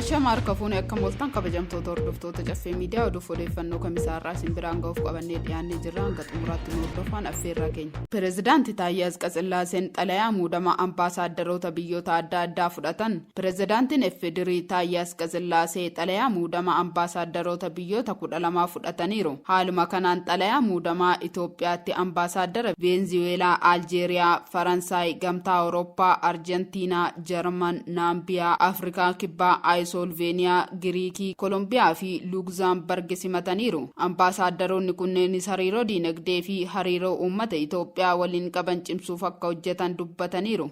Ashama harka fuune akkam ooltan kabajamtoota hordoftoota Caffee Miidiyaa oduuf odeeffannoo kamisaa irraa isin biraan ga'uuf qabannee dhiyaannee jirra hanga xumuraatti nu hordofaan affeerraa keenya. Pirezidaanti Taayyee Atsqatsillaaseen xalayaa muudama ambaasaaddaroota biyyoota adda addaa fudhatan. Pirezidaantiin FDRI Taayyee Atsqatsillaasee xalayaa muudama ambaasaaddaroota biyyoota 12 fudhataniiru. Haaluma kanaan xalayaa muudamaa Itoophiyaatti Ambaasaaddara Veenziweelaa, Aljeeriyaa, Faransaay, Gamtaa Awurooppaa, Arjantiinaa, Jarman, Naambiyaa, Afrikaa Kibbaa, Ayisoolveeniyaa, Giriikii, Kolombiyaa fi Luugzaambargi simataniiru. Ambaasaaddaroonni kunneenis hariiroo diinagdee fi hariiroo uummata Itoophiyaa waliin qaban cimsuuf akka hojjetan dubbataniiru.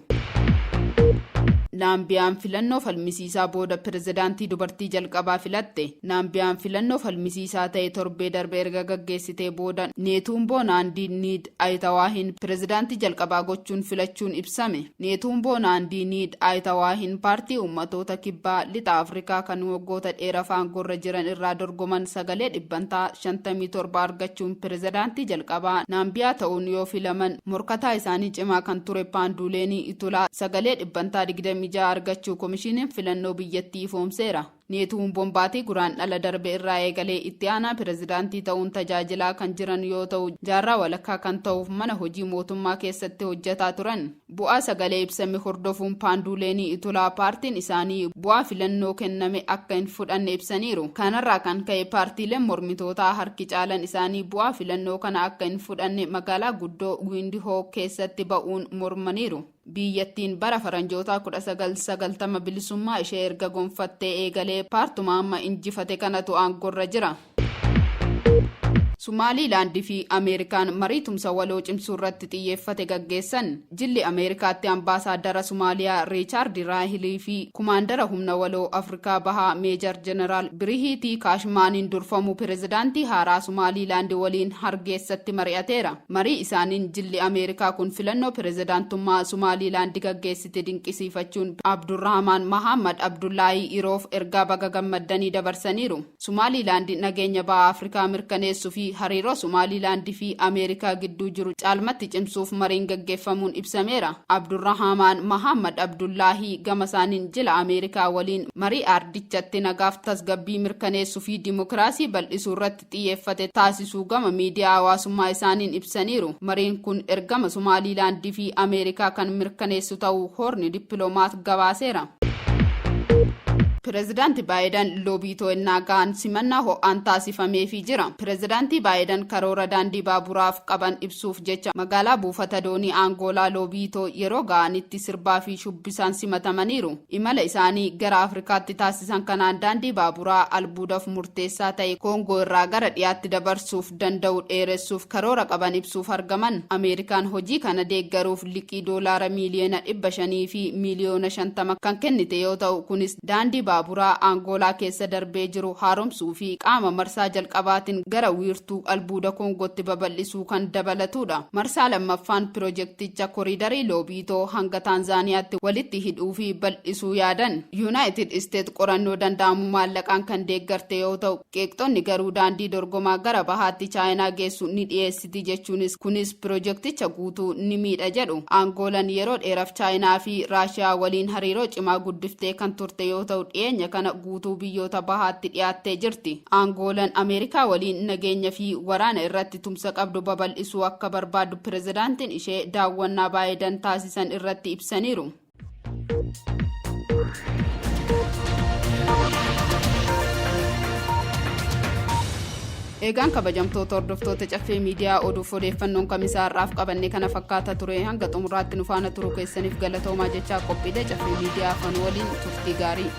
Naambiyaan filannoo falmisiisaa booda pirezidaantii dubartii jalqabaa filatte. Naambiyaan filannoo falmisiisaa ta'e torbee darbe erga gaggeessitee booda Neetuumboo Naandii Niid Ayitawaahiin pirezidaantii jalqabaa gochuun filachuun ibsame. Neetuumboo Naandii Niid Ayitawaahiin paartii Uummatoota Kibbaa Lixa Afrikaa kan waggoota dheeraaf aangoorra jiran irraa dorgoman sagalee dhibbantaa 57 argachuun pirezidaantii jalqabaa Naambiyaa ta'uun yoo filaman morkataa isaanii cimaa kan ture Paanduuleenii Itulaa sagalee dhibbantaa 26 argachuu Komishiiniin Filannoo biyyattii ifoomseera. Neetuumboon baatii Guraandhala darbe irraa eegalee itti aanaa pirezidaantii ta'uun tajaajilaa kan jiran yoo ta'u, jaarraa walakkaa kan ta'uuf mana hojii mootummaa keessatti hojjetaa turan. Bu'aa sagalee ibsame hordofuun Paanduuleenii Itulaa paartiin isaanii bu'aa filannoo kenname akka hin fudhanne ibsaniiru. Kanarraa kan ka'e paartiileen mormitootaa harki caalan isaanii bu'aa filannoo kana akka hin fudhanne magaalaa guddoo Wiindihook keessatti ba'uun mormaniiru. Biyyattiin bara Faranjootaa 1990 bilisummaa ishee erga gonfattee eegalee paartuma amma injifate kanatu aangorra jira. Sumaaliilaand fi Ameerikaan marii tumsa waloo cimsuurratti xiyyeeffate gaggeessan. Jilli Ameerikaatti Ambaasaaddara Sumaaliyaa Riichaardi Raahilii fi Kumaandara Humna Waloo Afrikaa Bahaa Meejar Jeneraal Birihiitii Kaashmaaniin durfamu Pirezidaantii haaraa Sumaaliilaand waliin Hargeessatti mari'ateera. Marii isaaniin jilli Ameerikaa kun filannoo pirezidaantummaa Sumaaliilaandi gaggeessite dinqisiifachuun Abdurrahamaan Mahaammad Abdullaahii Iroof ergaa baga gammaddanii dabarsaniiru. Sumaaliilaandi nageenya Baha Afrikaa mirkaneessuu fi hariiroo Sumaaliilaandi fi Ameerikaa gidduu jiru caalmatti cimsuuf mariin gaggeeffamuun ibsameera. Abdurrahamaan Mahaammad Abdullaahii gama isaaniin jila Ameerikaa waliin marii aardichatti nagaaf tasgabbii mirkaneessuu fi dimokiraasii bal'isuurratti xiyyeeffate taasisuu gama miidiyaa hawaasummaa isaaniin ibsaniiru. Mariin kun ergama Sumaaliilaandii fi Ameerikaa kan mirkaneessu ta'uu Hoorni Dippiloomaat gabaaseera. Pirezidaanti Baayidan Loobiitoo ennaa ga'an simannaa ho'aan taasifameefii jira. Pirezidaantii Baayidan karoora daandii baaburaaf qaban ibsuuf jecha magaalaa buufata doonii Angoolaa Loobiitoo yeroo ga'anitti sirbaa fi shubbisaan simatamaniiru. Imala isaanii gara Afrikaatti taasisan kanaan daandii baaburaa albuudaf murteessaa ta'e Koongoo irraa gara dhiyaatti dabarsuuf danda'u dheeressuuf karoora qaban ibsuuf argaman. Ameerikaan hojii kana deeggaruuf liqii doolaara miiliyoona 500 fi miiliyoona 50 kan kennite yoo ta'u, kunis daandii baaburaa Angoolaa keessa darbee jiru haaromsuu fi qaama marsaa jalqabaatiin gara wiirtuu albuuda Koongootti babal'isuu kan dabalatuudha. Marsaa lammaffaan pirojekticha koriidarii Loobiitoo hanga Taanzaaniyaatti walitti hidhuu fi bal'isuu yaadan. Yuunaayitid Isteet qorannoo danda'amu maallaqaan kan deeggarte yoo ta'u, qeeqxonni garuu daandii dorgomaa gara bahaatti Chaayinaa geessu ni dhiyeessiti jechuunis kunis pirojekticha guutuu ni miidha jedhu. Angoolan yeroo dheeraf Chaayinaa fi Raashiyaa waliin hariiroo cimaa guddiftee kan turte yoo ta'u, dhiyeenya kana guutuu biyyoota bahaatti dhiyaattee jirti. Angoolan Ameerikaa waliin nageenya fi waraana irratti tumsa qabdu babal'isuu akka barbaaddu pirezidaantiin ishee daawwannaa Baayidan taasisan irratti ibsaniiru. Eegaan kabajamtoota hordoftoota Caffee Miidiyaa oduuf odeeffannoon kamisaa har'aaf qabanne kana fakkaata ture hanga xumuraatti nu faana turuu keessaniif galatoomaa jechaa qophiilee Caffee Miidiyaa afaan waliin turtii gaarii.